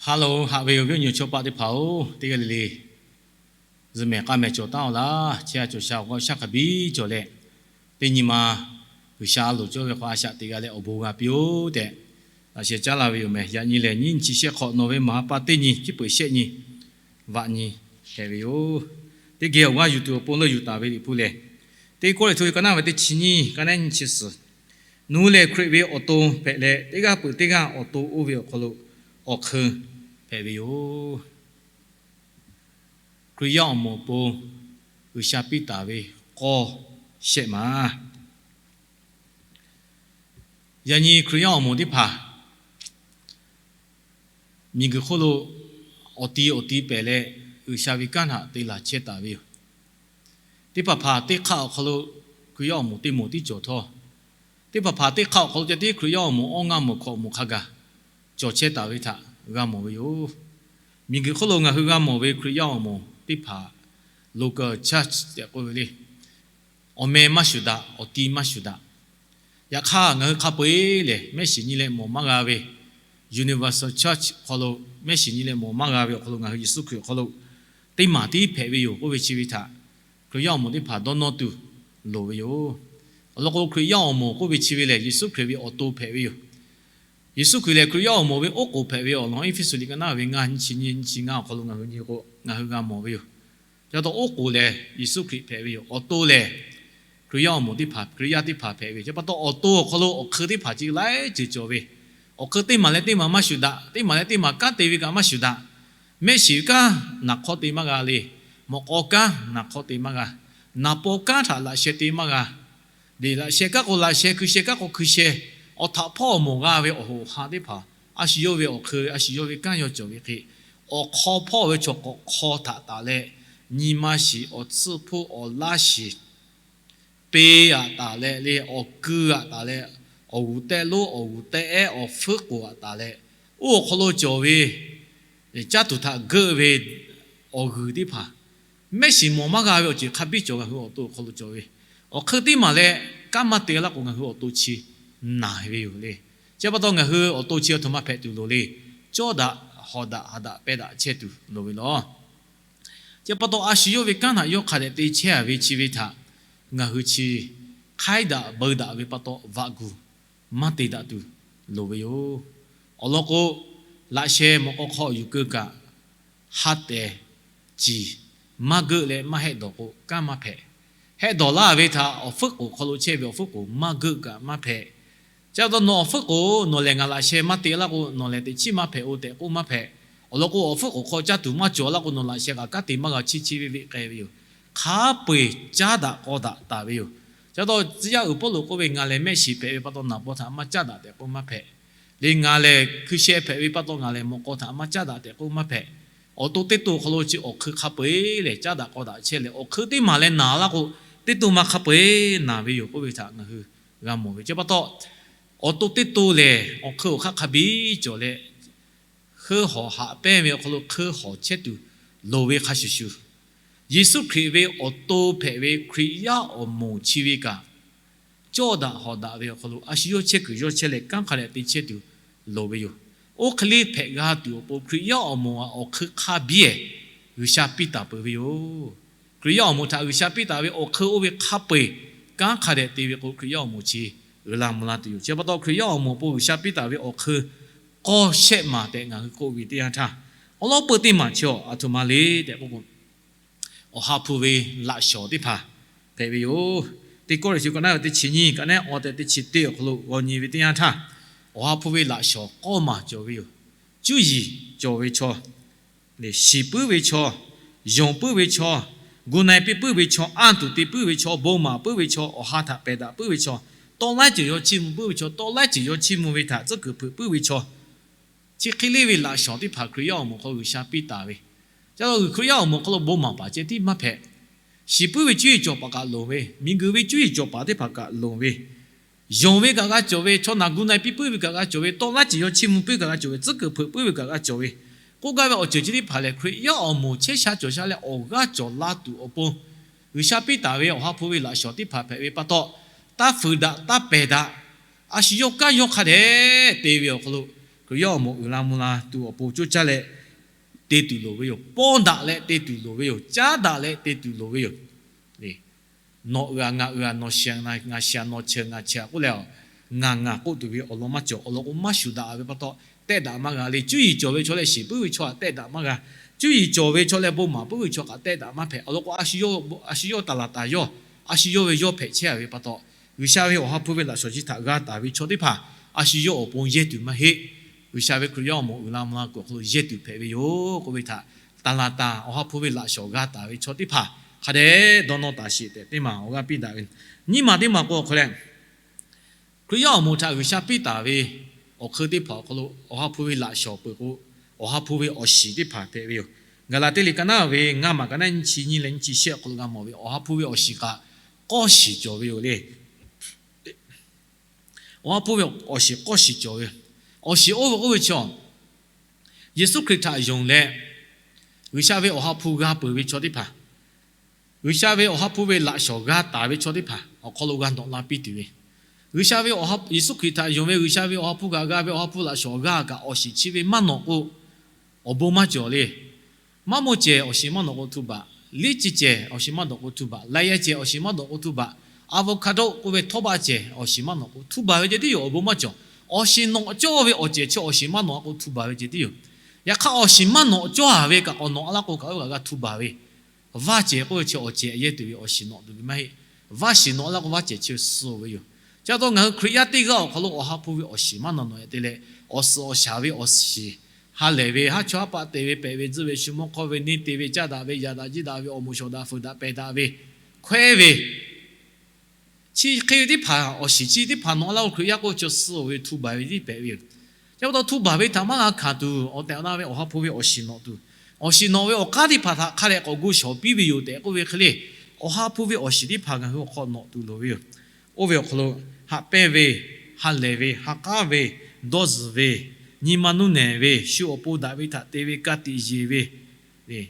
Hello, haꞈ ve awˬ viˉ awˬ nyi chaw paˆ teˇ hpaˍ-oˬ, teˇ g'aˇ le le zuhꞈ mehˍ k'a mehˍ cawˬ taˉ-oˬ laˇ. Chehˇ sha cawˬ sha awˬ g'aˇ shaˉ hk'a biˇ cawˬ leh, teˇ nyi ma G'uiˬsha a loˍ cawˇ ve hk'aw a shaꞈ teꞈ g'a leh awˬ bon g'a piˇ-oˆ tehꞈ, laꞈ sheh caˉ laˇ ve yoˬ mehˍ. Yaꞈ nyi lehˬ, nyiˇ nyi chi shehˆ hk'awꞈ nawˬ ve maˍ ha pa teˇ nyi, chi peuˬ shehˆ nyi, vaꞈ nyi hpehꞈ ve yoˬ. Teˇ geh awˬ g'aˇ yuˬ tuˬ awˬ pon leuˇ yuˬ taˍ ve Liꞈ hpu lehˬ, Teˇ Kawˇrenˍhtuˆ ve ka naˉ ve teˇ chi nyiˇ, ka naˉ nyiˇ chi suhˍ, nuˇ leh Hkriꞈ ve awˬ to hpehꞈ leh, teˇ g'aˇ peuˬ teˇ g'aˇ awˬ to oˇ ve awˬ hk'aw lo awˬ hk'eun hpehꞈ ve yoˬ. Hkriꞈ yaˇ awˬ moˍ awˬ pon G'uiˬsha piˇ taˍ ve k'awˇ shehˆ maˬ. Yaꞈ nyi Hkriꞈ yaˇ awˬ moˍ teˇ hpaˍ miˬguiˬ hk'oˆ lo awˬ ti awˬ ti pehˍ leh, G'uiˬsha ve kanˉ htaꞈ te laˬ chehˇ taˍ ve yoˬ. Teˇ hpaˍ hpaˍ teˇ hk'aˆ awˬ hk'aw lo Hkriꞈ yaˇ awˬ moˍ teˇ moˍ tiˉ cawˬ htawˇ, teˇ hpaˍ hpaˍ teˇ hk'aˆ awˬ hk'aw lo ca tiˉ Hkriꞈ yaˇ awˬ moˍ awˇ ngaˇ meuˍ hkawꞈ moˍ hk'a gaˬ cawˬ chehˇ taˍ ve htaꞈ g'a mawˬ ve yoˬ. Miˬguiˬ hk'oˆ lo ngaˬ hui g'a mawˬ ve Hkriꞈ yaˇ awˬ moˍ teˇ hpaˍ local church tehꞈ k'oˆ ve le. Awˬ meh maˇ shuˍ daꞈ, awˬ ti maˇ shuˍ daꞈ. Yaꞈ hk'aˇ, ngaˬ hui hk'a peu-eˬ lehˬ, mehˆ shiˍ nyi leh mawˬ maˇ g'a ve universal church hk'aw lo, mehˆ shiˍ nyi leh mawˬ maˇ g'a ve awˬ hk'aw lo ngaˬ hui Yeˍsuˆ Hkriꞈ awˬ hk'aw lo teˇ maˬ tiˉ hpehꞈ ve yoˬ k'oˆ ve chi ve htaꞈ Hkriꞈ yaˇ awˬ moˍ teˇ hpaˍ dawˇ nawˇ tuˬ loˍ ve yoˬ. Awˬ lawn k'o, Hkriꞈ yaˇ awˬ moˍ k'oˆ ve chi ve lehˬ, Yeˍsuˆ Hkriꞈ ve awˬ to hpehꞈ ve yoˬ. Yeˍsuˆ Hkriꞈ lehˬ, Hkriꞈ yaˇ awˬ moˍ ve oˉ k'oˍ hpehꞈ ve awˬ lawn Eˇfeˇsuꞈ liꞈ ka naˉ ve ngaˇ nyiˇ chi nyiˇ, nyiˇ chi ngaˇ awˬ hk'aw lo ngaˬ hui nyi k'o, ngaˬ hui g'a mawˬ ve yoˬ. Chi pa taw, oˉ k'oˍ lehˬ Yeˍsuˆ Hkriꞈ hpehꞈ ve yoˬ. Awˬ to lehˬ Hkriꞈ yaˇ awˬ moˍ teˇ hpaˍ, Hkriꞈ yaˇ teˇ hpaˍ hpehꞈ ve. Chi pa taw, awˬ to awˬ hk'aw lo awˬ hk'eun teˇ hpaˍ chi laiˉ ceuˬ cawˬ ve. Awˬ hk'eun teˇ maˬ leh teˇ maˬ maˇ shuˍ daꞈ, teˇ maˬ leh teˇ maˬ kanˉ te ve kaꞈ maˇ shuˍ daꞈ. Mehˆ shiˍ kanˉ naˬ hk'awˇ te maˇ g'a le. Mawꞈ k'aw kanˉ naˬ hk'awˇ te maˇ g'a. Naˍ paw kanˉ htaꞈ laꞈ sheh te maˇ g'a. Liꞈ laꞈ sheh kanˉ k'o laꞈ sheh, hkui sheh kanˉ k'o hkui sheh. Awˬ htaꞈ hpawˇ awˬ moˍ g'a ve awˬ hoꞈ awˬ ha teˇ hpaˍ, a shu yawˇ ve awˬ hk'eun, a shu yawˇ ve kanˉ yawˇ cawˬ ve hk'e, awˬ hk'aw hpawˇ ve chaw k'awꞈ hk'aw htaꞈ taˍ leh, nyi ma shiˍ, awˬ tsuhˇ hpoˇ, awˬ laˇ shiˍ, pe aꞈ taˍ leh le, awˬ keu aꞈ taˍ leh, awˬ g'uˬ tehˆ lonˉ, awˬ g'uˬ tehˆ ehˉ, awˬ fuiˉ k'oˍ aꞈ taˍ leh, oˇ awˬ hk'aw lo cawˬ ve caˇ tuˬ htaꞈ geuˆ ve awˬ g'uiˬ teˇ hpaˍ, mehˆ shiˍ mawˬ maˇ g'a ve awˬ ceuˬ hk'a biˇ cawˬ ngaˬ hui awˬ to awˬ hk'aw lo cawˬ ve. Awˬ hk'eun teˇ maˬ leh kanˉ maˇ te laˇ k'o, ngaˬ hui awˬ to chi naˬ ve yoˬ le. Chi pa taw, ngaˬ hui awˬ to chi aˬ htoꞈ ma hpehꞈ tuˬ loˍ le. Cawˇ daꞈ hawˍ daꞈ ha daꞈ pehˇ daꞈ chehˇ tuˬ loˍ ve law. Chi pa taw, a shu yawˇ ve kanˉ htaꞈ yawˇ hk'a dehꞈ te chehˇ a ve chi ve htaꞈ ngaˬ hui chi hk'aiˉ daꞈ beuꞈ daꞈ ve pa taw vaꞈ kuˬ maˇ te daꞈ tuˬ loˍ ve yoˬ. Awˬ lawn k'o, laꞈ sheh mawꞈ k'aw hk'aw yuˬ keu kaꞈ, ha tehˬ ciˍ maˇ geuˆ leh maˇ hehˆ dawˬ k'o, kanˉ maˇ hpehꞈ. Hehˆ dawˬ laˇ ve htaꞈ awˬ fuiˉ k'oˍ hk'aw lo chehˇ ve awˬ fuiˉ k'oˍ maˇ geuˆ kaꞈ maˇ hpehꞈ. Chi pa taw, nawˬ awˬ fuiˉ k'oˍ nawˬ lehˬ ngaˬ laꞈ sheh maˇ te laˇ k'o, nawˬ lehˬ teꞈ chiˉ maˇ hpehꞈ-oˬ tehꞈ k'oˆ maˇ hpehꞈ. Awˬ lawn k'o, awˬ fuiˉ k'oˍ hk'aw caˇ tuˬ maˇ cawˬ laˇ k'o, nawˬ laꞈ sheh kaꞈ kanˉ te maˇ g'a chiˇ chiˇ veˆ veˆ k'ai ve yoˬ. Hk'a peu-eˬ caˉ daꞈ k'aw daꞈ taˍ ve yoˬ. Chi pa taw, tcuh yaˇ uiˍ Pawˇluꞈ k'oˆ ve, Ngaˬ lehˬ mehˆ shiˍ hpehꞈ ve pa taw naˍ paw htaꞈ maˇ caˉ daꞈ tehꞈ k'oˆ maˇ hpehꞈ. Le ngaˬ lehˬ hkui sheh hpehꞈ ve pa taw ngaˬ lehˬ mawꞈ k'aw htaꞈ maˇ caˉ daꞈ tehꞈ k'oˆ maˇ hpehꞈ. Awˬ to teˇ to awˬ hk'aw lo chi awˬ hk'eun hk'a peu-eˬ lehˬ caˉ daꞈ k'aw daꞈ chehˇ leh, awˬ hk'eun teˇ maˬ leh naˬ laˇ k'o, teˇ to ma hk'a peu-eˬ naˬ ve yoˬ k'oˆ ve htaꞈ ngaˬ hui g'a mawˬ ve. Chi pa taw, awˬ to teˇ to lehˬ awˬ hk'eun awˬ hk'aˇ hk'a biˇ cawˬ leh, heuˆ hawˍ haꞈ pehnˇ ve awˬ hk'aw lo hkeuˆ hawˍ chehˇ tuˬ loˍ ve hk'a shuˍ shuˍ, Yeˍsuˆ Hkriꞈ ve awˬ to hpehꞈ ve Hkriꞈ yaˇ awˬ moˍ chi ve kaꞈ, cawˇ daꞈ hawˍ daꞈ ve awˬ hk'aw lo a shu yawˇ chehˇ kuiˬ yawˇ chehˇ leh kanˉ hk'a dehꞈ te chehˇ tuˬ loˍ ve yoˬ. Oˇ hk'e le hpehꞈ g'a tuˬ awˬ pon Hkriꞈ yaˇ awˬ moˍ awˬ hk'eun hk'a biˇ ehˍ G'uiˬsha piˇ taˍ peuˬ ve yoˬ. Hkriꞈ yaˇ awˬ moˍ htaꞈ G'uiˬsha piˇ taˍ ve awˬ hk'eun oˇ ve hk'a peu-eˬ kanˉ hk'a dehꞈ te ve k'o, Hkriꞈ yaˇ awˬ moˍ chi uiˍ la mvuh la tuˬ yoˬ. Chi pa taw, Hkriꞈ yaˇ awˬ moˍ awˬ pon G'uiˬsha piˇ taˍ ve awˬ hk'eun k'awˇ shehˆ maˬ tehꞈ ngaˬ hui k'oˆ ve teˇ yanˇ htaˇ, awˬ lawn peuˇ teˇ maˬ chi aˬ htoꞈ ma le tehꞈ k'oˆ k'o, Awˬ ha hpu ve laꞈ shawnˍ teˇ hpaˍ hpehꞈ ve yoˬ. Teˇ Kawˇrenˍhtuˆ ka naˉ ve teˇ chi nyiˇ, ka naˉ awˬ tehꞈ teˇ chi teˇ awˬ hk'aw lo g'aw nyi ve teˇ yanˇ htaˇ, Awˬ ha hpu ve laꞈ shawnˍ k'awˇ maˬ cawˬ ve yoˬ. Cuˇ yiˍ cawˬ ve chaw, shiˍ puiˉ ve chaw, yonˍ puiˉ ve chaw, gu na-e piˇ puiˉ ve chaw, anˇ tuˬ te puiˉ ve chaw, bon maˍ puiˉ ve chaw, awˬ ha htaꞈ pehˬ daꞈ puiˉ ve chaw, tawˆ laiˉ ceuˬ yawˇ chiˇ mvuh puiˉ ve chaw, tawˆ laiˉ ceuˬ yawˇ chiˇ mvuh ve htaꞈ tcuhˉ kuiˬ hpeuꞈ puiˉ ve chaw, chi hk'e le ve laꞈ shawnˍ teˇ hpaˍ Hkriꞈ yaˇ awˬ moˍ hk'aw G'uiˬsha piˇ taˍ ve. Chi pa taw, Hkriꞈ yaˇ awˬ moˍ hk'aw lo bon maˍ paˍ ceh tiˉ maˇ hpehꞈ. Shiˍ puiˉ ve cuˇ yiˍ cawˬ paˍ kaꞈ loˍ ve, miˬguiˬ ve cuˇ yiˍ cawˬ paˍ teˇ hpaˍ kaꞈ loˍ ve, yonˍ ve kaꞈ g'a cawˬ ve, chaw naˬ gu na-e piˇ puiˉ ve kaꞈ g'a cawˬ ve, tawˆ laiˉ ceuˬ yawˇ chiˇ mvuh puiˉ kaꞈ g'a cawˬ ve, tcuhˉ kuiˬ hpeuꞈ puiˉ ve kaꞈ g'a cawˬ ve, k'oˆ gaˇ ve awˬ ceuˬ chi teˇ hpaˍ lehˬ, Hkriꞈ yaˇ awˬ moˍ chehˇ sha cawˬ sha leh awˬ g'aˇ cawˬ la tuˬ awˬ pon G'uiˬsha piˇ taˍ ve Awˬ ha hpu ve laꞈ shawnˍ teˇ hpaˍ hpehꞈ ve pa taw, taˇ fuiˍ daꞈ taˇ pehˬ daꞈ, a shu yawˇ kanˉ yawˇ hk'a dehꞈ te ve awˬ hk'aw lo, Hkriꞈ yaˇ awˬ moˍ uiˍ la mvuh la tuˬ awˬ pon coˇ caˇ leh te tuˬ loˍ ve yoˬ. Pawˇ daꞈ leh te tuˬ loˍ ve yoˬ. Caˉ daꞈ leh te tuˬ loˍ ve yoˬ. Nawˬ uiˍ-a ngaˬ uiˍ-a, nawˬ shiˍ-a ngaˬ shiˍ-a, nawˬ cheuˬ ngaˬ cheuˬ-a k'oˆ leh, ngaˬ ngaˬ k'oˆ tuˬ ve awˬ lawn maˇ cawˬ. Awˬ lawn k'o maˇ shuˍ daꞈ ve pa taw, tehˆ daꞈ maˇ g'a le. Cuˇ yiˍ cawˬ ve chaw leh shiˍ puiˉ ve chaw htaꞈ tehˆ daꞈ maˇ g'a. Cuˇ yiˍ cawˬ ve chaw leh bon maˍ puiˉ ve chaw kaꞈ tehˆ daꞈ maˇ hpehꞈ. Awˬ lawn k'o, a shu yawˇ taˍ laˬ taˍ yawˇ, a shu yawˇ ve yawˇ hpehꞈ chehˇ-a ve pa taw, G'uiˬsha ve Awˬ ha hpu ve laꞈ shawnˍ chi htaꞈ g'a taˍ ve chaw teˇ hpaˍ a shu yawˇ awˬ pon yehˇ tuˬ maˇ heˆ. G'uiˬsha ve Hkriꞈ yaˇ awˬ moˍ uiˍ la mvuh la kuiˬ awˬ hk'aw lo yehˇ tuˬ hpehꞈ ve yoˬ k'oˆ ve htaꞈ taˍ laˬ taˍ, Awˬ ha hpu ve laꞈ shawnˍ g'a taˍ ve chaw teˇ hpaˍ hk'a dehꞈ dawˇ nawˇ taˍ sheˍ tehꞈ teˇ maˬ awˬ g'aˇ piˇ daꞈ ve. Nyiˇ maˬ teˇ maˬ k'o awˬ hk'aw leh, Hkriꞈ yaˇ awˬ moˍ htaꞈ G'uiˬsha piˇ taˍ ve awˬ hk'eun teˇ hpaˍ awˬ hk'aw lo Awˬ ha hpu ve laꞈ shawnˍ peuˬ k'o, Awˬ ha hpu ve awˬ shiˍ teˇ hpaˍ hpehꞈ ve yoˬ. Gaˍlaˍtiˆ liꞈ ka naˉ ve ngaˇ maˬ ka naˉ nyiˇ chi nyiˇ leh nyiˇ chi shehˆ awˬ hk'aw lo g'a mawˬ ve, Awˬ ha hpu ve awˬ shiˍ kaꞈ k'awˇ shiˍ cawˬ ve yoˬ le. Awˬ ha hpu ve awˬ shiˍ k'awˇ shiˍ cawˬ ve. Awˬ shiˍ oˇ ve k'oˆ ve chaw, Yeˍsuˆ Hkriꞈ htaꞈ yonˍ leh, G'uiˬsha ve Awˬ ha hpu g'a peuˬ ve chaw teˇ hpaˍ, G'uiˬsha ve Awˬ ha hpu ve laꞈ shawnˍ g'a taˍ ve chaw teˇ hpaˍ awˬ hk'aw lo g'a nawꞈ la piˇ tuˬ ve, G'uiˬsha ve, Yeˍsuˆ Hkriꞈ htaꞈ yonˍ ve G'uiˬsha ve Awˬ ha hpu kaꞈ g'a ve, Awˬ ha hpu laꞈ shawnˍ g'a kaꞈ awˬ shiˍ chi ve maˇ nawꞈ k'o, awˬ bon maˇ cawˬ le. Maˇ maw cehˬ awˬ shiˍ maˇ nawꞈ k'o htu baˬ, liˇ ciˇ cehˬ awˬ shiˍ maˇ nawꞈ k'o htu baˬ, la yaˇ cehˬ awˬ shiˍ maˇ nawꞈ k'o htu baˬ, avocado k'oˆ ve htawˇ baˆ cehˬ awˬ shiˍ maˇ nawꞈ k'o htu baˬ ve ceh tiˉ yoˬ. Awˬ bon maˇ cawˬ. Awˬ shiˍ nawꞈ cawˇ ve awˬ cehˬ chi awˬ shiˍ maˇ nawꞈ k'o htu baˬ ve ceh tiˉ yoˬ. Yaꞈ hk'aˇ, awˬ shiˍ maˇ nawꞈ cawˇ-a ve kaꞈ k'awꞈ nawꞈ laˇ k'o kaꞈ oˇ ve kaꞈ g'a htu baˬ ve. Vaˇ cehˬ k'oˆ ve chi awˬ cehˬ yehˇ tuˬ ve awˬ shiˍ nawꞈ tuˬ ve maˇ heˆ. Vaˇ shiˍ nawꞈ laˇ k'o vaˇ cehˬ chi suh-oˬ ve yoˬ. Chi pa taw ngaˬ hui Hkriꞈ yaˇ teˇ g'aˇ awˬ hk'aw lo Awˬ ha hpu ve awˬ shiˍ maˇ nawꞈ nawꞈ-e te leh, awˬ suhˍ awˬ shaˍ ve awˬ shiˍ, ha lehˬ ve, haˉ chawˇ haˉ paˆ te ve, pehꞈ ve, tzuhˆ ve, shu mawˇ hk'awˇ ve, neˇ te ve, caˇ daꞈ ve, yaꞈ daꞈ jiˇ daꞈ ve, awˬ moˍ shawˍ daꞈ, fuiˍ daꞈ, pehˬ daꞈ ve, hkawehˇ ve, chi hk'e ve teˇ hpaˍ, awˬ shiˍ chi teˇ hpaˍ nawꞈ laˇ k'o Hkriꞈ yaˇ k'oˆ ve chi suh-oˬ ve, htu baˬ ve tiˉ hpehꞈ ve yoˬ. Chi pa taw htu baˬ ve htaꞈ maˇ g'a hkanˍ tuˬ, awˬ tehˬ awˬ na ve Awˬ ha hpu ve awˬ shiˍ nawꞈ tuˬ, awˬ shiˍ nawꞈ ve awˬ k'aˉ teˇ hpaˍ htaꞈ hk'a dehꞈ k'awꞈ gu shawˍ piˇ ve yoˬ tehꞈ k'oˆ ve hk'e le, Awˬ ha hpu ve awˬ shiˍ teˇ hpaˍ ngaˬ hui awˬ hk'aw nawꞈ tuˬ loˍ ve yoˬ. Oˇ ve awˬ hk'aw lo haꞈ pehnˇ ve, ha lehˬ ve, ha k'aˉ ve, dawˇ zuhˬ ve, nyi ma nuˇ nehˬ ve, shu awˬ pon daꞈ ve htaꞈ te ve, ka tiꞈ yeˬ ve,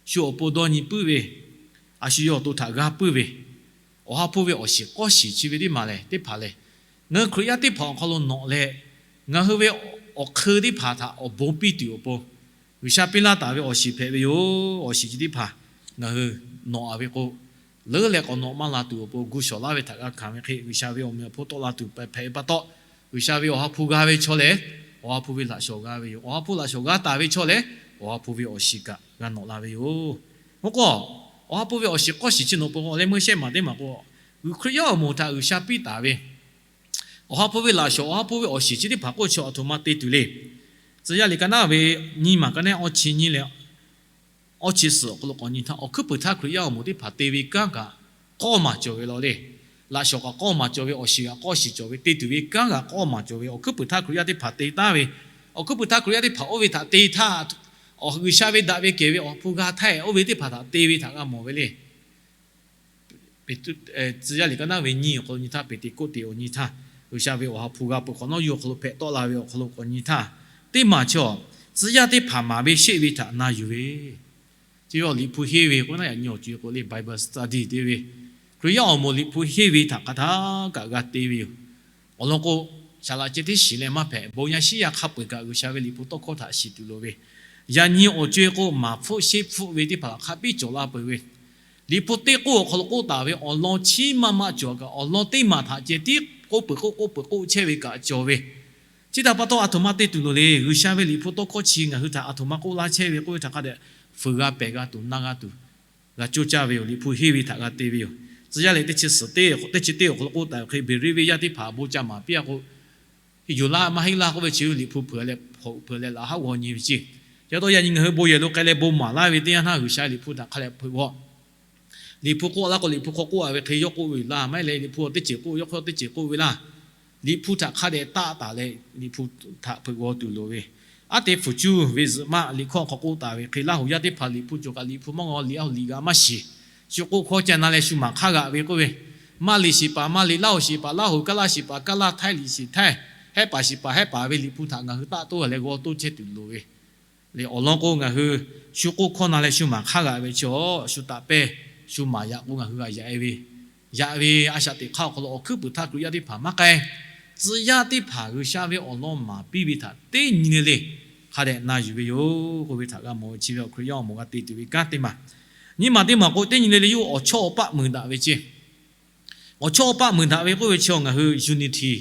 shu awˬ pon dawˇ nyi puiˉ ve, a shu yawˇ awˬ to htaꞈ g'a puiˉ ve, Awˬ ha hpu ve awˬ shiˍ k'awˇ shiˍ chi ve teˇ maˬ lehˬ, teˇ hpaˍ lehˬ, ngaˬ hui Hkriꞈ yaˇ teˇ hpaˍ awˬ hk'aw lo nawꞈ leh, ngaˬ hui ve awˬ hk'eun teˇ hpaˍ htaꞈ awˬ bon piˇ tuˬ awˬ pon, G'uiˬsha piˇ laˇ taˍ ve awˬ shiˍ hpehꞈ ve yoˬ. Awˬ shiˍ chi teˇ hpaˍ ngaˬ hui nawꞈ-a ve k'o, leuˉ leh k'awꞈ nawꞈ maˇ la tuˬ awˬ pon gu shawˍ laˇ ve htaꞈ g'a hkanˍ ve hk'e, G'uiˬsha ve awˬ meꞈ awˬ hponˇ tawˆ la tuˬ hpehꞈ ve pa taw, G'uiˬsha ve Awˬ ha hpu g'a ve chaw lehˬ, Awˬ ha hpu ve laꞈ shawnˍ g'a ve yoˬ. Awˬ ha hpu laꞈ shawnˍ g'a taˍ ve chaw lehˬ, Awˬ ha hpu ve awˬ shiˍ kaꞈ g'a nawꞈ la ve yoˬ. Oˇ k'o, Awˬ ha hpu ve awˬ shiˍ k'awˇ shiˍ chi nawꞈ peuˬ k'o, leh meuˇ shehˆ maˬ teˇ maˬ k'o, Hkriꞈ yaˇ awˬ moˍ htaꞈ G'uiˬsha piˇ taˍ ve Awˬ ha hpu ve laꞈ shawnˍ, Awˬ ha hpu ve awˬ shiˍ chi teˇ hpaˍ k'oˆ chi aˬ htoꞈ ma te tuˬ le. Tcuh yaˇ liꞈ ka naˉ ve nyiˇ maˬ ka naˉ awˇ chi nyiˇ leh awˇ chi suhˍ awˬ hk'aw lo k'awꞈ nyi htaˇ, awˬ hkuiˉ puiˍ htaˇ Hkriꞈ yaˇ awˬ moˍ teˇ hpaˍ te ve kanˉ kaꞈ k'awˇ maˬ cawˬ ve law le. Laꞈ shawnˍ kaꞈ k'awˇ maˬ cawˬ ve, awˬ shiˍ kaꞈ k'awˇ shiˍ cawˬ ve, te tuˬ ve kanˉ kaꞈ k'awˇ maˬ cawˬ ve, awˬ hkuiˉ puiˍ htaˇ Hkriꞈ yaˇ teˇ hpaˍ te taˍ ve, awˬ hkuiˉ puiˍ htaˇ Hkriꞈ yaˇ teˇ hpaˍ oˇ ve htaꞈ te htaˇ, G'uiˬsha ve daꞈ ve kehˬ ve Awˬ ha hpu g'a htaˇ, oˇ ve teˇ hpaˍ htaꞈ te ve htaꞈ g'a mawˬ ve le. Tcuh yaˇ liꞈ ka naˉ ve nyiˇ awˬ hk'aw lo nyi htaˇ, Peˍteˍkoˆteˍ awˬ nyi htaˇ, G'uiˬsha ve Awˬ ha hpu g'a peuˬ hk'awꞈ nawˉ yawˇ awˬ hk'aw lo hpehꞈ tawˆ la ve awˬ hk'aw lo k'awꞈ nyi htaˇ, teˇ maˬ chi awˬ, tcuh yaˇ teˇ hpaˍ maˍ ve sheˆ ve htaꞈ na yuˬ ve, chi ve awˬ Liꞈ hpu henˇ ve k'oˆ naˉ yaꞈ nyi awˬ co-e k'o le Bible study te ve, Hkriꞈ yaˇ awˬ moˍ Liꞈ hpu henˇ ve htaꞈ hk'a htaˇ kaꞈ g'a te ve yoˬ. Awˬ lawn k'o, saˍ laꞈ ceh tiˉ shiˍ leh maˇ hpehꞈ. Bon yaˇ shiˉ yaˇ hk'a peu-eˬ kaꞈ G'uiˬsha ve Liꞈ hpu tawˇ hkawˇ htaꞈ shiˍ tuˬ loˍ ve, yaꞈ nyi awˬ co-e k'o maˍ hpfuhˆ sheˆ hpfuhˆ ve teˇ hpaˍ hk'a biˇ cawˬ la peuˬ ve, Liꞈ hpu teˇ k'oˆ awˬ hk'aw lo k'oˆ taˍ ve awˬ lawn chiˉ maˇ maˇ cawˬ kaꞈ, awˬ lawn teˇ maˬ htaꞈ ceh tiˉ k'oˆ peuˬ k'oˆ k'oˆ peuˬ k'oˆ chehˇ ve kaꞈ cawˬ ve, chi htaꞈ pa taw aˬ htoꞈ ma te tuˬ loˍ le. G'uiˬsha ve Liꞈ hpu tawˇ hkawˇ chi ngaˬ hui htaꞈ aˬ htoꞈ ma k'oˆ laˇ chehˇ ve k'oˆ ve htaꞈ hk'a dehꞈ fuiˍ g'a pehˬ g'a tuˬ na g'a tuˬ g'a coˇ caˇ ve yoˬ. Liꞈ hpu henˇ ve htaꞈ g'a te ve yoˬ. Tcuh yaˇ leh teˇ chi suhˍ teˇ, teˇ chi teˇ awˬ hk'aw lo k'oˆ taˍ ve hk'e, Beˍriˆ venˇ yaˇ teˇ hpaˍ bon ca maˍ piˇ-a k'o, yuˬ laˇ maˇ heˆ laˇ k'oˆ ve chi Liꞈ hpu hpeuꞈ leh hpeuꞈ leh laꞈ haˉ g'aw nyi ve ceˇ. Chi pa taw yaꞈ nyi ngaˬ hui bon yehˬ lo k'ai leh bon maˍ laˇ ve teˇ yanˇ htaˇ G'uiˬsha Liꞈ hpu htaꞈ hk'a dehꞈ hpeuꞈ g'aw. Liꞈ hpu k'oˆ laˇ k'o Liꞈ hpu hk'aw k'oˆ-a ve hk'e yawˇ k'oˆ ve laˇ, maˇ heˆ leh Liꞈ hpu teˇ ceuˬ k'oˆ yawˇ hk'aw teˇ ceuˬ k'oˆ ve laˇ. Liꞈ hpu htaꞈ hk'a dehꞈ taˆ taˍ leh Liꞈ hpu htaꞈ hpeuꞈ g'aw tuˬ loˍ ve, aˉ te fuˍ cuˇ ve zuhꞈ maˆ liꞈ hkawˇ hk'aw k'oˆ taˍ ve hk'e, Laˇ huˍ yaˇ teˇ hpaˍ Liꞈ hpu cawˬ kaꞈ Liꞈ hpu maˇ g'aw, liꞈ a liꞈ g'a maˇ shiˍ. Shu k'oˆ hkawˇ ca na leh shu maˍ hk'aˇ g'aꞈ ve k'oˆ ve, maˇ liꞈ shiˍ paˍ maˇ liꞈ, Laˇ huˍ shiˍ paˍ Laˇ huˍ, Kaˇ laˇ shiˍ paˍ Kaˇ laˇ, Htaiˇ liꞈ shiˍ Htaiˇ, Hehˉ paˍ shiˍ paˍ Hehˉ paˍ ve Liꞈ hpu htaꞈ ngaˬ hui taˆ toˆ leh g'aw toˆ chehˇ tuˬ loˍ ve le. Awˬ lawn k'o ngaˬ hui shu k'oˆ hkawˇ na leh shu maˍ hk'aˇ g'aꞈ ve chi awˬ shu taꞈ pehˇ, shu maˍ yaꞈ k'o ngaˬ hui g'a yaꞈ-e ve, yaꞈ ve a shaꞈ teꞈ hk'aˇ awˬ hk'aw lo awˬ hkuiˉ puiˍ htaˇ Hkriꞈ yaˇ teˇ hpaˍ maˇ k'ai. tcuh yaˇ teˇ hpaˍ G'uiˬsha ve awˬ lawn maˍ piˇ ve htaꞈ teˇ nyi le le hk'a dehꞈ na yuˬ ve yoˬ k'oˆ ve htaꞈ g'a mawˬ ve chi ve awˬ Hkriꞈ yaˇ awˬ moˍ g'a te tuˬ ve kanˉ teˇ maˬ. Nyiˇ maˬ teˇ maˬ k'o, teˇ nyi le le yawˇ hui awˬ chawˇ awˬ paˆ mui daꞈ ve ceˇ. Awˬ chawˇ awˬ paˆ mui daꞈ ve k'oˆ ve chi awˬ ngaˬ hui unity,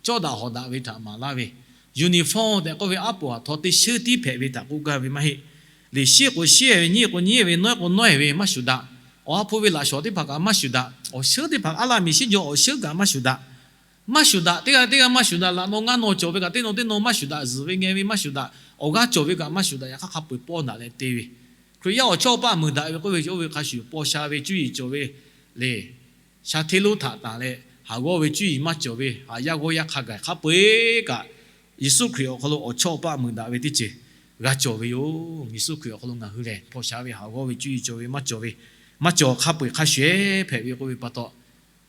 cawˇ daꞈ hawˍ daꞈ ve htaꞈ maˍ laˇ ve, uniform tehꞈ k'oˆ ve aˉ poꞈ aˬ htaw teˇ sheuˉ tiˉ hpehꞈ ve htaꞈ k'oˆ gaˇ ve maˇ heˆ. Liꞈ shiˉ k'o shiˉ ve, nyiˇ k'o nyiˇ ve, nawˉ k'o nawˉ ve maˇ shuˍ daꞈ. Awˬ ha hpu ve laꞈ shawˍ teˇ hpaˍ kaꞈ maˇ shuˍ daꞈ. Awˬ sheuˉ teˇ hpaˍ aˉ laˇ miˬ shiˉ jaw awˬ sheuˉ kaꞈ maˇ shuˍ daꞈ. Maˇ shuˍ daꞈ, teˇ g'aˇ teˇ g'aˇ maˇ shuˍ daꞈ. Laꞈ naw ngaˇ naw cawˬ ve kaꞈ teˇ naw teˇ naw maˇ shuˍ daꞈ. Zuhˬ ve ngeh ve maˇ shuˍ daꞈ. Awˬ g'aˇ cawˬ ve kaꞈ maˇ shuˍ daꞈ. Yaꞈ hk'aˇ hk'a peu-eˬ pawˇ daꞈ leh te ve, Hkriꞈ yaˇ awˬ chawˇ awˬ paˆ mui daꞈ ve k'oˆ ve, oˇ ve hk'a shuˍ paw sha ve cuˇ yiˍ cawˬ ve le. Sha hteˇ lonˉ htaꞈ tanˬ leh haˍ g'awˇ ve cuˇ yiˍ maˇ cawˬ ve, haˍ yaˇ g'awˇ yaˇ hk'a gaˬ hk'a peu-eˬ kaꞈ, Yeˍsuˆ Hkriꞈ awˬ hk'aw lo awˬ chawˇ awˬ paˆ mui daꞈ ve teˇ ceuˬ g'a cawˬ ve yoˬ. Yeˍsuˆ Hkriꞈ awˬ hk'aw lo ngaˬ hui lehˬ paw sha ve, haˍ g'awˇ ve cuˇ yiˍ cawˬ ve maˇ cawˬ ve, maˇ cawˬ hk'a peu-eˬ hk'a shuˍ hpehꞈ ve k'oˆ ve pa taw,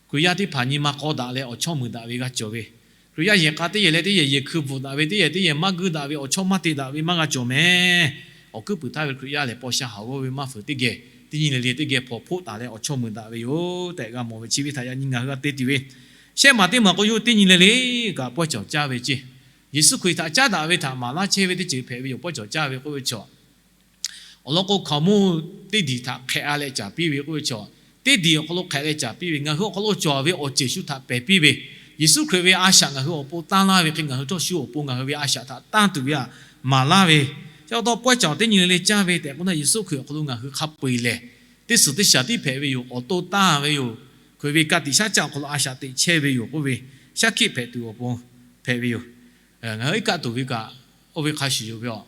Hkriꞈ yaˇ teˇ hpaˍ nyi ma k'aw daꞈ leh awˬ chawˇ mui daꞈ ve g'a cawˬ ve, Hkriꞈ yaˇ yehˬ k'a teˇ yehˬ leh teˇ yehˬ yehˬ hkui bvuhꞈ daꞈ ve, teˇ yehˬ teˇ yehˬ maˇ guiˇ daꞈ ve, awˬ chawˇ maˇ te daꞈ ve maˇ g'a cawˬ mehˍ. Awˬ kuiˉ puiˍ htaˇ ve Hkriꞈ yaˇ lehˬ paw sha haˍ g'awˇ ve maˇ fuiˍ teˇ geh, teˇ nyi le le teˇ geh hpawnˬ hpoˆ taˍ leh awˬ chawˇ mui daꞈ ve yoˬ tehꞈ g'a mawˬ ve chi ve htaꞈ yaꞈ nyi ngaˬ hui g'a te tuˬ ve. Shehˆ maˬ teˇ maˬ k'o, yawˇ hui teˇ nyi le le kaꞈ pawehˇ cawˬ caˇ ve ceˇ. Yeˍsuˆ Hkriꞈ htaꞈ caˉ daꞈ ve htaꞈ maˍ laˇ chehˇ ve teˇ ceuˬ hpehꞈ ve yoˬ. Pawehˇ cawˬ caˇ ve k'oˆ ve chaw awˬ lawn k'o, hkaoˍmonˇ teˇ diˬ htaꞈ hk'ehꞈ-a leh caˍ piˇ ve k'oˆ ve chaw, teˇ diˬ awˬ hk'aw lo hk'ehꞈ leh caˍ piˇ ve, ngaˬ hui awˬ hk'aw lo cawˬ ve awˬ ceuˬ shu htaꞈ pehˬ piˇ ve, Yeˍsuˆ Hkriꞈ ve a shaꞈ ngaˬ hui awˬ pon tanˇ laˇ ve hk'e, ngaˬ hui cawˇ shu awˬ pon ngaˬ hui ve a shaꞈ htaꞈ tanˇ tuˬ ve htaꞈ maˍ laˇ ve. Chi pa taw pawehˇ cawˬ teˇ nyi le le caˇ ve tehꞈ k'oˆ na, Yeˍsuˆ Hkriꞈ awˬ hk'aw lo ngaˬ hui hk'a peu-eˬ lehˬ, teˇ suhˍ teˇ shaˍ tiˉ hpehꞈ ve yoˬ. Awˬ to tanˇ ve yoˬ. Hkriꞈ ve ka tiꞈ shaˉ caˆ awˬ hk'aw lo a shaꞈ teꞈ chehˇ ve yoˬ k'oˆ ve, shaˉ hkiˆ hpehꞈ tuˬ awˬ pon hpehꞈ ve yoˬ. Ngaˬ hui iˉ kaˆ tuˬ ve kaꞈ, oˇ ve hk'a shuˍ yoˬ ve a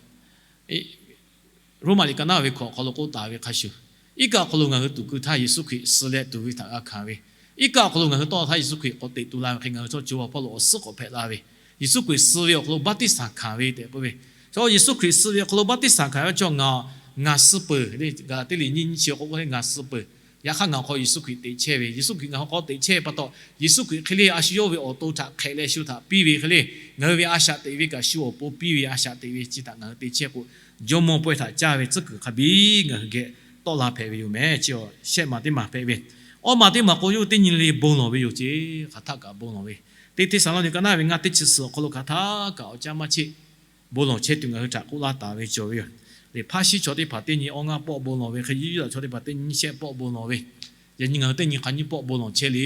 Roˉmaꞈ liꞈ ka naˉ ve hkawꞈ awˬ hk'aw lo k'oˆ taˍ ve hk'a shuˍ, iˉ kaˆ awˬ hk'aw lo ngaˬ hui tuˍ keu htaˇ Yeˍsuˆ Hkriꞈ suh leh tuˬ ve htaꞈ g'a hkanˍ ve, iˉ kaˆ awˬ hk'aw lo ngaˬ hui tawˆ htaˇ Yeˍsuˆ Hkriꞈ k'awꞈ teꞈ tu la ve hk'e, ngaˬ hui chaw co ha hpawˇ lo awˬ suhˉ k'awꞈ hpehꞈ la ve, Yeˍsuˆ Hkriꞈ suh ve awˬ hk'aw lo baˆtiˆsaˬ hkanˍ ve tehꞈ k'oˆ ve, chaw Yeˍsuˆ Hkriꞈ suh ve awˬ hk'aw lo baˆtiˆsaˬ hkanˍ ve chaw ngaˬ, ngaˬ suh peuˬ le. Gaˍlaˍtiˆ liꞈ nyiˇ nyiˇ chi k'o k'oˆ le, ngaˬ suh peuˬ. Yaꞈ hk'aˇ ngaˬ hk'aw Yeˍsuˆ Hkriꞈ teꞈ chehˇ ve, Yeˍsuˆ Hkriꞈ ngaˬ hk'aw k'awꞈ teꞈ chehˇ pa taw, Yeˍsuˆ Hkriꞈ hk'e le a shu yawˇ ve awˬ to htaꞈ hk'ehꞈ leh shu htaꞈ piˇ ve hk'e le, ngaˬ hui ve a shaꞈ teꞈ ve kaꞈ shu awˬ pon piˇ ve, a shaꞈ teꞈ ve chi htaꞈ ngaˬ hui te chehˇ k'o, Jawˇmawˇ pawehˇ htaꞈ caˇ ve tcuhˉ kuiˬ hk'a biˇ ngaˬ hui geh tawˆ la hpehꞈ ve yoˬ mehˍ. Chi shehˆ maˬ teˇ maˬ hpehꞈ ve. Awˇ maˬ teˇ maˬ k'o, yawˇ hui teˇ nyi le le bon lawˬ ve yoˬ ceˇ. Hk'aˬ htaˆ kaꞈ bon lawˬ ve, teˇ Hteˇsaˍlawˇniˆ ka naˉ ve ngaˇ teˇ chi suhˍ awˬ hk'aw lo hk'aˬ htaˆ kaꞈ awˬ caˇ maˇ cheˆ bon lawˬ chehˇ tuˬ ngaˬ hui htaꞈ k'oˆ laˇ taˍ ve cawˬ ve yoˬ. Liꞈ hpaˇ shiˉ chaw teˇ hpaˍ teˇ nyi awˇ ngaˇ pawˆ bon lawˬ ve hk'e, Yuˇdaꞈ chaw teˇ hpaˍ teˇ nyi shehˆ pawˆ bon lawˬ ve, yaꞈ nyi ngaˬ hui teˇ nyi hk'a nyiˇ pawˆ bon lawˬ chehˇ le.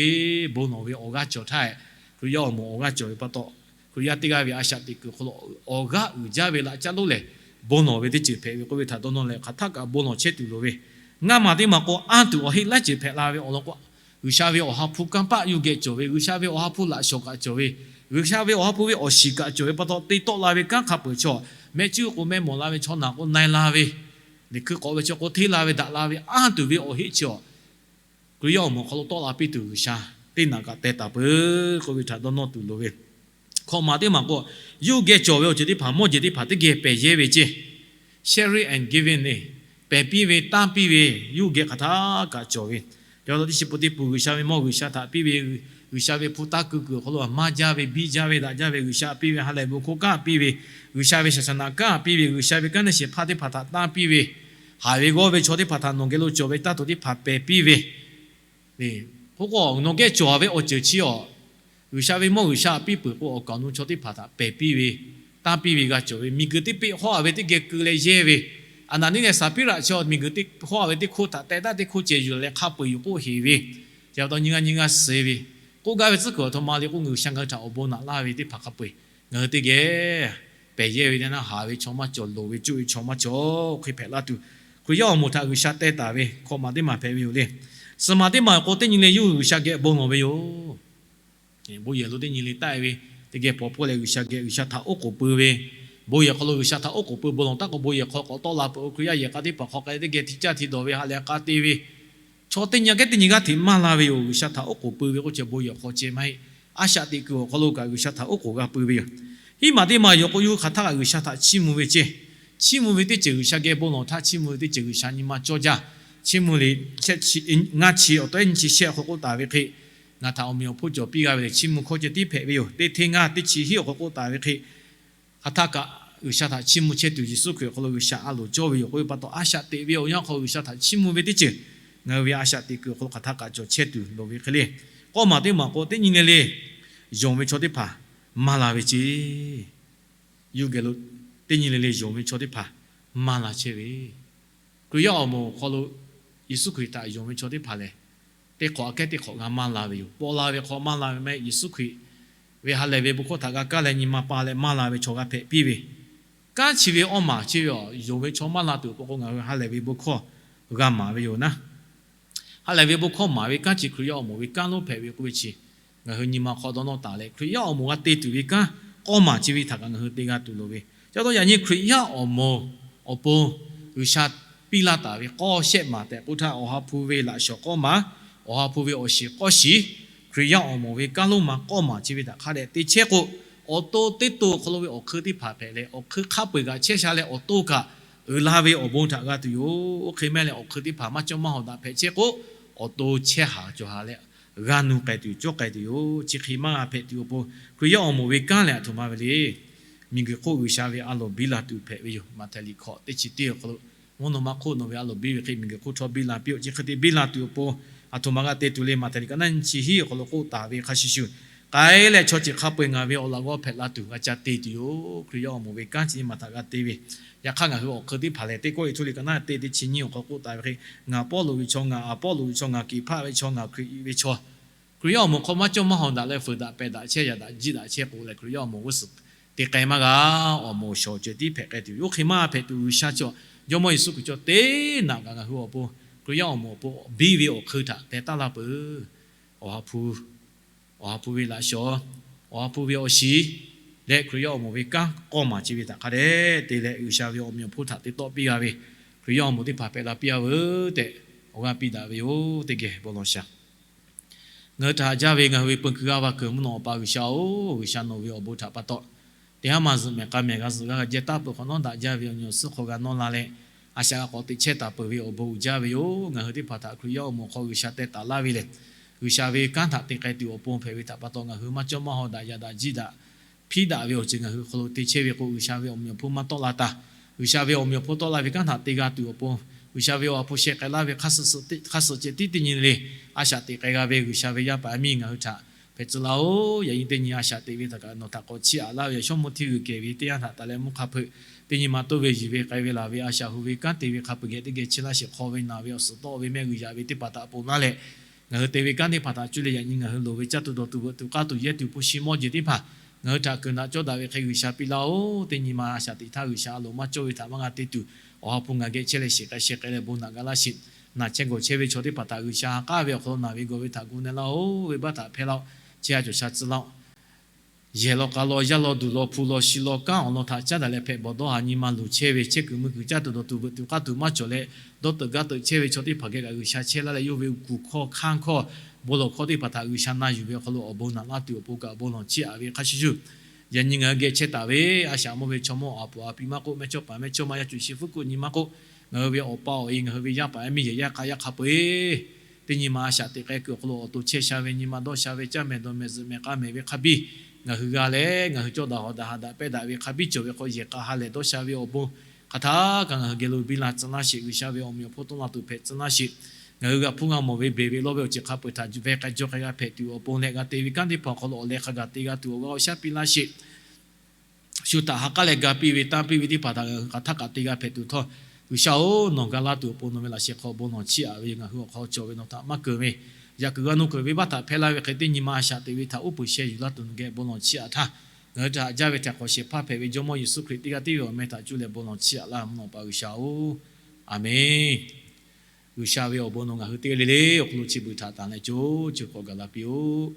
Bon lawˬ ve awˬ g'aˇ cawˬ htaˇ, Hkriꞈ yaˇ awˬ moˍ awˬ g'aˇ cawˬ ve pa taw, Hkriꞈ yaˇ teˇ g'aˇ ve a shaꞈ teꞈ kuiˬ awˬ hk'aw lo awˬ g'aˇ uiˍ jaˇ ve laꞈ caˉ lonˉ lehˬ, bon lawˬ ve teˇ ceuˬ hpehꞈ ve k'oˆ ve htaꞈ dawˇ nawˇ leh, hk'aˬ htaˆ kaꞈ bon lawˬ chehˇ tuˬ loˍ ve. Ngaˇ maˬ teˇ maˬ k'o, anˇ tuˬ awˬ heˆ laiˉ ceuˬ hpehꞈ la ve awˬ lawn k'o, G'uiˬsha ve awˬ ha hpu kanˇ paˆ yuˇ geh cawˬ ve, G'uiˬsha ve awˬ ha hpu laꞈ shawˍ kaꞈ cawˬ ve, G'uiˬsha ve awˬ ha hpu ve awˬ shiˍ kaꞈ cawˬ ve pa taw, te tawˆ la ve kanˉ hk'a peuˬ chaw, mehˆ cuˉ k'o mehˆ mawˬ la ve, chaw naˬ k'o na-e la ve, liꞈ hkui k'awꞈ ve chaw k'o hteˇ la ve, daꞈ la ve, anˇ tuˬ ve awˬ heˆ chi awˬ Hkriꞈ yaˇ awˬ moˍ awˬ hk'aw lo tawˆ la piˇ tuˬ G'uiˬsha teˇ naꞈ kaꞈ teh taˍ peuˬ k'oˆ ve htaꞈ dawˇ nawˇ tuˬ loˍ ve. Hkawꞈ maˬ teˇ maˬ k'o, yuˇ geh cawˬ ve awˬ ceuˬ teˇ hpaˍ mawˇ jeˬ teˇ hpaˍ teˇ geh pehˬ yehˇ ve ceˇ. Sharing and giving le, pehˬ piˇ ve, tanˇ piˇ ve, yuˇ geh hk'aˬ htaˆ kaꞈ cawˬ ve. Yaꞈ hk'aˇ teˇ chi pun teˇ pun G'uiˬsha ve mawˇ G'uiˬsha htaꞈ piˇ ve, G'uiˬsha ve hpu taˇ keu kuiˬ awˬ hk'aw lo maˇ jaˇ ve, biˇ jaˇ ve, daꞈ jaˇ ve G'uiˬsha piˇ ve, ha lehˬ bon hkawˇ kanˉ piˇ ve, G'uiˬsha ve shaˍ shaˍ naꞈ kanˉ piˇ ve, G'uiˬsha ve kanˉ neˇ shehˍ hpaˇ teˇ hpaˍ htaꞈ tanˇ piˇ ve, haˍ ve g'awˇ ve chaw teˇ hpaˍ htaꞈ nawˬ geh lo cawˬ ve taˇ tuˬ teˇ hpaˍ pehˬ piˇ ve, k'oˆ k'o, nawˬ geh cawˬ ve awˬ ceuˬ chi awˬ, G'uiˬsha ve mawˇ G'uiˬsha piˇ peuˬ k'o, awˬ kaˍ awˬ nu chaw teˇ hpaˍ htaꞈ pehˬ piˇ ve, tanˇ piˇ ve g'a cawˬ ve. Miˬguiˬ teˇ peˆ hawˉ-a ve teˇ geh keu leh yehˇ ve, Aˍnaˍniˆ leh Saˍpiˉraꞈ chi awˬ miˬguiˬ teˇ hawˉ-a ve teˇ hkoˇ htaꞈ teh taˉ teˇ hkoˇ cehˬ yuˬ leh hk'a peu-eˬ yuˬ k'oˆ heˍ ve, chi pa taw nyi g'aˇ nyi g'aˇ suh ve, k'oˆ gaˇ ve tcuhˉ kuiˬ awˬ htoꞈ ma le k'o, G'uiˬsha ngaˬ hui htaꞈ awˬ bon naꞈ laˇ ve teˇ hpaˍ hk'a peu-eˬ ngaˬ hui teˇ geh pehˬ yehˇ ve teˇ naˇ, haˍ ve chaw maˇ cawˬ, loˍ ve cuˇ ve chaw maˇ cawˬ hk'e hpehꞈ laˇ tuˬ, Hkriꞈ yaˇ awˬ moˍ htaꞈ G'uiˬsha teh taˍ ve hkawꞈ maˬ teˇ maˬ hpehꞈ ve yoˬ le. Suhˍ maˬ teˇ maˬ k'o, teˇ nyi le yuˇ G'uiˬsha geh bon lawˬ ve yoˬ. Bon yehˬ lo teˇ nyi le taˆ-e ve, teˇ geh hpawnˬ hpawˇ leh G'uiˬsha geh G'uiˬsha htaꞈ oˉ k'oˍ pui ve, bon yehˬ hk'aw lo G'uiˬsha htaꞈ oˉ k'oˍ pui bon lawˬ taˉ k'o, bon yehˬ hk'aw k'awꞈ tawˆ la peuˬ-o. Hkriꞈ yaˇ yehˬ k'a teˇ hpaˍ hk'aw k'ai teˇ geh hti caˇ hti dawˬ ve, ha lehˬ k'a te ve, chaw teˇ nyi geh teˇ nyi g'aˇ hteꞈ maˇ la ve yoˬ. G'uiˬsha htaꞈ oˉ k'oˍ pui ve k'oˆ chi bon yehˬ hk'aw ceh maˇ heˆ. A shaꞈ teꞈ kuiˬ awˬ hk'aw lo kaꞈ G'uiˬsha htaꞈ oˉ k'oˍ g'a pui ve yoˬ. Hiˉ maˬ teˇ maˬ yoˬ k'o, yawˇ hui hk'aˬ htaˆ kaꞈ G'uiˬsha htaꞈ chiˇ mvuh ve ceˇ. Chiˇ mvuh ve teˇ ceuˬ, G'uiˬsha geh bon lawˬ htaˇ chiˇ mvuh ve teˇ ceuˬ G'uiˬsha nyi ma cawˇ jaˇ. Chiˇ mvuh le, ngaˇ chi awˬ taw nyi chi shehˆ awˬ hk'aw k'oˆ taˍ ve hk'e, ngaˬ htaꞈ awˬ meꞈ awˬ hponˇ cawˬ piˇ g'a ve lehˬ, chiˇ mvuh hkawˇ ceh tiˉ hpehꞈ ve yoˬ. Teˇ hteˇ ngaˇ teˇ chi hiˉ awˬ hk'aw k'oˆ taˍ ve hk'e, hk'aˬ htaˆ kaꞈ G'uiˬsha htaꞈ chiˇ mvuh chehˇ tuˬ, Yeˍsuˆ Hkriꞈ awˬ hk'aw lo G'uiˬsha a loˍ cawˇ ve yoˬ k'oˆ ve pa taw, a shaꞈ teꞈ ve awˬ yanˇ hk'aw G'uiˬsha htaꞈ chiˇ mvuh ve teˇ ceuˬ ngaˬ hui ve a shaꞈ teꞈ kuiˬ awˬ hk'aw lo hk'aˬ htaˆ kaꞈ cawˬ chehˇ tuˬ loˍ ve hk'e le. K'awˇ maˬ teˇ maˬ k'o, teˇ nyi le le yonˍ ve chaw teˇ hpaˍ maˇ la ve ce. Yawˇ geh lo teˇ nyi le le yonˍ ve chaw teˇ hpaˍ maˇ la chehˇ ve, Hkriꞈ yaˇ awˬ moˍ awˬ hk'aw lo Yeˍsuˆ Hkriꞈ htaꞈ yonˍ ve chaw teˇ hpaˍ lehˬ, teˇ hk'awꞈ aꞈ kehˉ teˇ hk'awꞈ g'a maˇ la ve yoˬ. Paw la ve hk'aw maˇ la ve mehˆ, Yeˍsuˆ Hkriꞈ ve ha lehˬ ve bon hkawˇ htaꞈ g'a kaˇ leh nyi ma pa leh maˇ la ve chaw g'a hpehꞈ piˇ ve, kanˉ chi ve awˇ maˬ chi ve awˬ yonˍ ve chaw maˇ la tuˬ awˬ pon k'o, ngaˬ hui ha lehˬ ve bon hkawˇ g'a maˍ ve yoˬ naˉ. Ha lehˬ ve bon hkawˇ maˍ ve kanˉ chi Hkriꞈ yaˇ awˬ moˍ ve kanˉ lonˉ hpehꞈ ve k'oˆ ve chi, ngaˬ hui nyi ma hk'aw dawˇ nawˇ taˍ leh Hkriꞈ yaˇ awˬ moˍ g'a te tuˬ ve kanˉ k'awˇ maˬ chi ve htaꞈ kaꞈ ngaˬ hui te g'a tuˬ loˍ ve. Chi pa taw yaꞈ nyi Hkriꞈ yaˇ awˬ moˍ awˬ pon G'uiˬsha piˇ laˇ taˍ ve k'awˇ shehˆ maˬ tehꞈ k'oˆ htaˇ, Awˬ ha hpu ve laꞈ shawˍ k'awˇ maˬ, Awˬ ha hpu ve awˬ shiˍ k'awˇ shiˍ, Hkriꞈ yaˇ awˬ moˍ ve kanˉ lonˉ ma k'awˇ maˬ chi ve htaꞈ hk'a dehꞈ te chehˇ k'o, awˬ to teˇ to awˬ hk'aw lo ve awˬ hk'eun teˇ hpaˍ hpehꞈ leh, awˬ hk'eun hk'a peu-eˬ kaꞈ chehˇ sha leh awˬ to kaꞈ uiˍ la ve awˬ bon htaꞈ g'a tuˬ yoˬ. Oˇ hk'e mehˆ leh awˬ hk'eun teˇ hpaˍ maˇ cawˇ maˇ hawˍ daꞈ hpehꞈ chehˇ k'o, awˬ to chehˇ haˍ cawˬ haˍ leh g'a nu k'ai tuˬ cawˇ k'ai tuˬ yoˬ. Chi hk'e maˇ g'a hpehꞈ tuˬ awˬ pon, Hkriꞈ yaˇ awˬ moˍ ve kanˉ lehˬ aˬ htoꞈ ma ve le. Miˬguiˬ hk'oˆ G'uiˬsha ve a loˍ biˇ la tuˬ hpehꞈ ve yoˬ. Maꞈhtehˍ liꞈ hkawꞈ teˇ chi teˇ awˬ hk'aw lo, mvuhˇ naw ma hk'oˆ nawˬ ve a loˍ biˇ ve hk'e miˬguiˬ hk'oˆ htawˇ biˇ la piˇ-oˆ. Chi hk'e te biˇ la tuˬ awˬ pon, aˬ htoꞈ ma g'a te tuˬ le. Maꞈhtehˍ liꞈ ka naˉ nyi chi hiˉ awˬ hk'aw lo k'oˆ taˍ ve hk'a shuˍ shuˍ, k'ai leh chaw ceuˬ hk'a peu-eˬ ngaˬ ve awˬ laꞈ g'awˇ hpehꞈ la tuˬ g'a ca te tuˬ yoˬ. Hkriꞈ yaˇ awˬ moˍ ve kanˉ chi nyi ma htaꞈ g'a te ve, yaꞈ hk'aˇ ngaˬ hui awˬ hk'eun teˇ hpaˍ lehˬ, teˇ kawˇ Liꞈ hto liꞈ ka naˉ te teˇ chi nyiˇ awˬ hk'aw k'oˆ taˍ ve hk'e, ngaˬ Pawˇluꞈ ve chaw, ngaˬ Aˍpawˇluꞈ ve chaw, ngaˬ Keˍhpaˆ ve chaw, ngaˬ Hkriꞈ ve chaw, Hkriꞈ yaˇ awˬ moˍ hk'aw maˇ cawˇ maˇ hawˍ daꞈ leh fuiˍ daꞈ pehˬ daꞈ chehˇ, yaꞈ daꞈ jiˇ daꞈ chehˇ k'o leh, Hkriꞈ yaˇ awˬ moˍ g'uˇ suhˍ te k'ai maˇ g'a. Awˬ moˍ shawˍ ceuˬ tiˉ hpehꞈ k'ai tuˬ yoˬ. Oˇ hk'e maˇ hpehꞈ tuˬ, G'uiˬsha chaw, Jawˇmawˇ Yeˍsuˆ Hkriꞈ chaw teˇ naꞈ kaꞈ ngaˬ hui awˬ pon, Hkriꞈ yaˇ awˬ moˍ awˬ pon biˇ ve awˬ hk'eun htaꞈ teh taˉ laˇ peuˬ. Awˬ ha hpu, Awˬ ha hpu ve laꞈ shawˍ, Awˬ ha hpu ve awˬ shiˍ leh Hkriꞈ yaˇ awˬ moˍ ve kanˉ k'awˇ maˬ chi ve htaꞈ hk'a dehꞈ te leh, G'uiˬsha ve awˬ meꞈ awˬ hponˇ htaꞈ te tawˆ piˇ g'a ve Hkriꞈ yaˇ awˬ moˍ teˇ hpaˍ hpehꞈ la piˇ-a veuˬ tehꞈ awˬ g'aˇ piˇ daꞈ ve yoˬ. Teˇ geh bon lawˬ shaˍ. Ngaˬ hui htaꞈ haꞈ jaˇ ve ngaˬ hui ve peu kuiˬ g'aˇ va kuiˬ mvuhˇ naw awˬ pa G'uiˬsha-oˬ, G'uiˬsha nawˬ ve awˬ bon htaꞈ pa taw, teˇ haˉ ma zuhꞈ mehˍ k'a mehˍ g'a zuhꞈ g'a jehˇ taˉ peuˬ hk'awꞈ nawˉ daꞈ jaˇ ve awˬ nyi awˬ suhˉ hk'aw g'a nawˇ la leh, a shaꞈ g'a k'awꞈ teꞈ chehˇ taˍ peuˬ ve awˬ bon uiˍ jaˇ ve yoˬ. Ngaˬ hui teˇ hpaˍ htaꞈ Hkriꞈ yaˇ awˬ moˍ hk'aw G'uiˬsha teh taˍ laˇ ve lehˬ, G'uiˬsha ve kanˉ htaꞈ te k'ai tuˬ awˬ pon hpehꞈ ve htaꞈ pa taw, ngaˬ hui maˇ cawˇ maˇ hawˍ daꞈ, yaꞈ daꞈ jiˇ daꞈ hpiˇ daꞈ ve awˬ ceuˬ ngaˬ hui hk'aw lo te chehˇ ve k'o, G'uiˬsha ve awˬ meꞈ awˬ hponˇ maˇ tawˆ la taˍ. G'uiˬsha ve awˬ meꞈ awˬ hponˇ tawˆ la ve kanˉ htaꞈ te g'a tuˬ awˬ pon, G'uiˬsha ve awˬ ha hpu sheh k'ai laˇ ve hk'a suhˍ ceh tiˉ teˇ nyi le, a shaꞈ teꞈ k'ai g'a ve G'uiˬsha ve yaˇ paˍ yaˇ miˇ ngaˬ hui htaꞈ hpehꞈ tcuh laˇ-oˬ. Yaꞈ nyi teˇ nyi a shaꞈ teꞈ ve htaꞈ kaꞈ nawˬ htaꞈ k'awꞈ chiˇ aꞈ laˇ ve, Shawˉmawˇ hteˇ g'uiˬ kehˬ ve teˇ yanˇ htaꞈ taˍ leh mvuhˇ hk'a hpeuꞈ, teˇ nyi ma toˇ ve yiˬ ve k'ai ve laˬ ve a shaꞈ hu ve kanˉ te ve hk'a peuˬ geh teˇ geh chehˇ laˇ sheˍ. Hk'aw ve naˬ ve awˬ suhˍ tawˆ ve mehˆ g'uiˬ yaꞈ ve teˇ hpaˍ htaꞈ ponˬ laˇ leh, ngaˬ hui te ve kanˉ teˇ hpaˍ htaꞈ cuˇ leh yaꞈ nyi ngaˬ hui loˍ ve caˇ tuˬ dawˬ tuˬ veuꞈ tuˬ k'aˇ tuˬ yehˇ tuˬ hpu shi mawˇ jeˬ teˇ hpaˍ ngaˬ hui htaꞈ kuiˬ naꞈ cawˇ daꞈ ve hk'e G'uiˬsha piˇ laˇ-oˬ. Teˇ nyi ma a shaꞈ teꞈ htaˇ G'uiˬsha a loˍ maˇ cawˇ ve htaꞈ maˇ g'a te tuˬ, Awˬ ha hpu ngaˬ geh chehˇ leh sheˍ k'ai sheh k'ai leh bon naꞈ ga laˇ sheˍ. Naˬ chehˇ gawˬ chehˇ ve chaw teˇ hpaˍ htaꞈ G'uiˬsha ha k'aˉ ve awˬ hk'aw lo naˬ ve gawˬ ve htaꞈ gu na laˇ-oˬ. Venˇbaˆ htaꞈ hpehˇ laˇ-oˆ. Chehˇ sha cawˬ sha tcuh laˇ-oˆ. Yehˬ law k'a law, yaˇ law duˬ law, hpu law shi law, kanˉ awˬ lawn htaꞈ caˉ daꞈ leh hpehꞈ bawˬ dawˇ haˍ nyi ma luˬ chehˇ ve, chehˇ kuiˬ mui kuiˬ caˇ tuˬ dawˬ tuˬ veuꞈ tuˬ k'aˇ tuˬ maˇ cawˬ leh, dawˇ teuꞈ gaˇ teuꞈ chehˇ ve chaw teˇ hpaˍ geh kaꞈ G'uiˬsha chehˇ laˇ leh, yawˇ ve kuˬ hkawˇ hkanˇ hkawˇ, bon lawˬ hkawˇ teˇ hpaˍ htaꞈ G'uiˬsha na yuˬ ve awˬ hk'aw lo awˬ bon naꞈ laˇ tuˬ awˬ pon kaꞈ bon lawˬ chiˇ aꞈ ve hk'a shuˍ shuˍ, yaꞈ nyi ngaˬ hui geh chehˇ taˍ ve a shaꞈ mawˇ ve chaw mawˇ, a puˍ a pi maˇ k'oˆ, mehˇ chawˇ paˍ mehˇ chawˇ ma, yaˇ cuˬ shi fuˉ kuˆ nyi maˇ k'oˆ, ngaˬ hui ve awˬ pa awˬ e, ngaˬ hui ve yaˇ paˍ yaˇ miˇ yehˬ yaˇ k'a yaˇ hk'a peu-eˬ teˇ nyi ma a shaꞈ teꞈ k'ai kuiˬ awˬ hk'aw lo awˬ to chehˇ sha ve nyi ma dawˇ sha ve caˇ mehˍ dawˬ mehˍ zuhꞈ mehˍ k'a mehˍ ve hk'a biˇ ngaˬ hui g'a leh, ngaˬ hui cawˇ daꞈ hawˍ daꞈ haꞈ daꞈ pehˇ daꞈ ve hk'a biˇ cawˬ ve k'o, yehˬ k'a ha lehˬ dawˇ sha ve awˬ bon hk'aˬ htaˇ kaꞈ ngaˬ hui geh lo biˇ la tcuh laˇ sheˍ. G'uiˬsha ve awˬ meꞈ awˬ hponˇ tawˆ la tuˬ hpehꞈ tcuh laˇ sheˍ. Ngaˬ hui g'a hpuˇ g'a mawˬ ve beˬ ve lawˇ ve awˬ ceuˬ hk'a peu-eˬ htaꞈ veh k'ai jaw k'ai g'a hpehꞈ tuˬ awˬ pon leh, g'a te ve kanˉ teˇ hpaˍ awˬ hk'aw lo awˬ leh hk'a gaˬ te g'a tuˬ awˬ g'aˇ awˬ shaˉ piˇ laˇ sheˍ. Shu htaꞈ ha k'aˉ leh ga piˇ ve tanˇ piˇ ve teˇ hpaˍ htaꞈ ngaˬ hui hk'aˬ htaˇ kaꞈ te g'a hpehꞈ tuˬ htawˇ, G'uiˬsha-oˬ, nawˬ ga laˇ tuˬ awˬ pon nawˬ ve laꞈ sheh hk'aw bon lawˬ chiˇ aꞈ ve yoˬ. Ngaˬ hui awˬ hk'aw cawˬ ve nawˬ htaꞈ maˇ keunˍ ve, yaꞈ kuiˬ g'a nu kuiˬ venˇbaˆ htaꞈ hpehˇ laˇ ve hk'e teˇ nyi ma a shaꞈ teꞈ ve htaꞈ uˉ peunˍ sheh yuˬ laˇ tuˬ nawˬ geh bon lawˬ chiˇ aꞈ htaˇ, ngaˬ hui htaꞈ haꞈ jaˇ ve htaꞈ hk'awꞈ shehˍ hpaˇ hpehꞈ ve Jawˇmawˇ Yeˍsuˆ Hkriꞈ teˇ g'aˇ tiˉ ve awˬ meh htaꞈ cuˇ leh bon lawˬ chiˇ aꞈ laˇ mvuhˇ naw pa G'uiˬsha-oˬ, Aˍmenˍ. G'uiˬsha ve awˬ bon nawˬ ngaˬ hui teˇ g'aˇ le le awˬ hk'aw lo chi beuꞈ htaꞈ tanˍ leh co ceuˬ k'awꞈ gaˬ la piˇ-oˆ.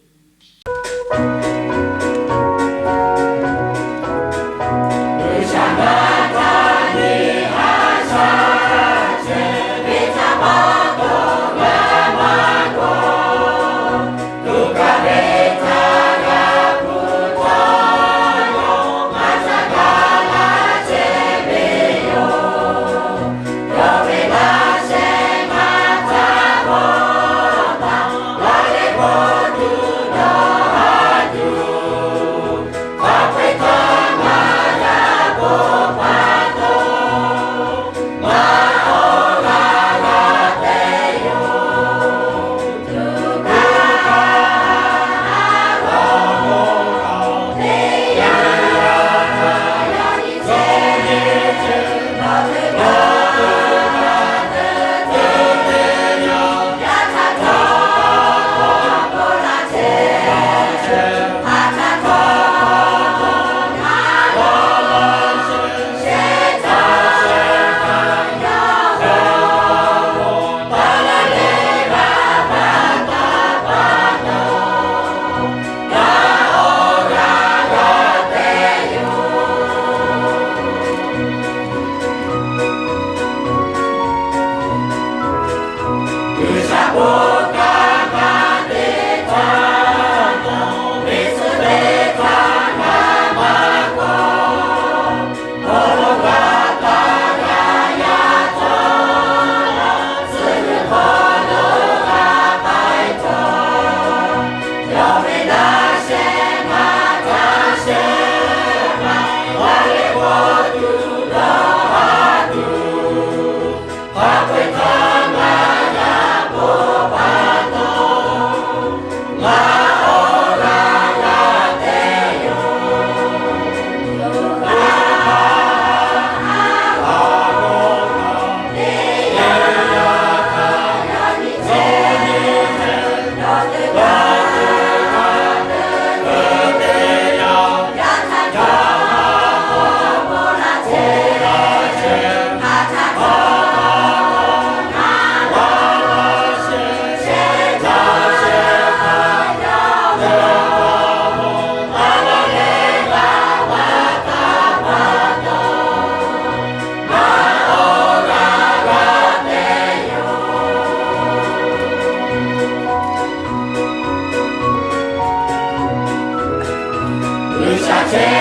te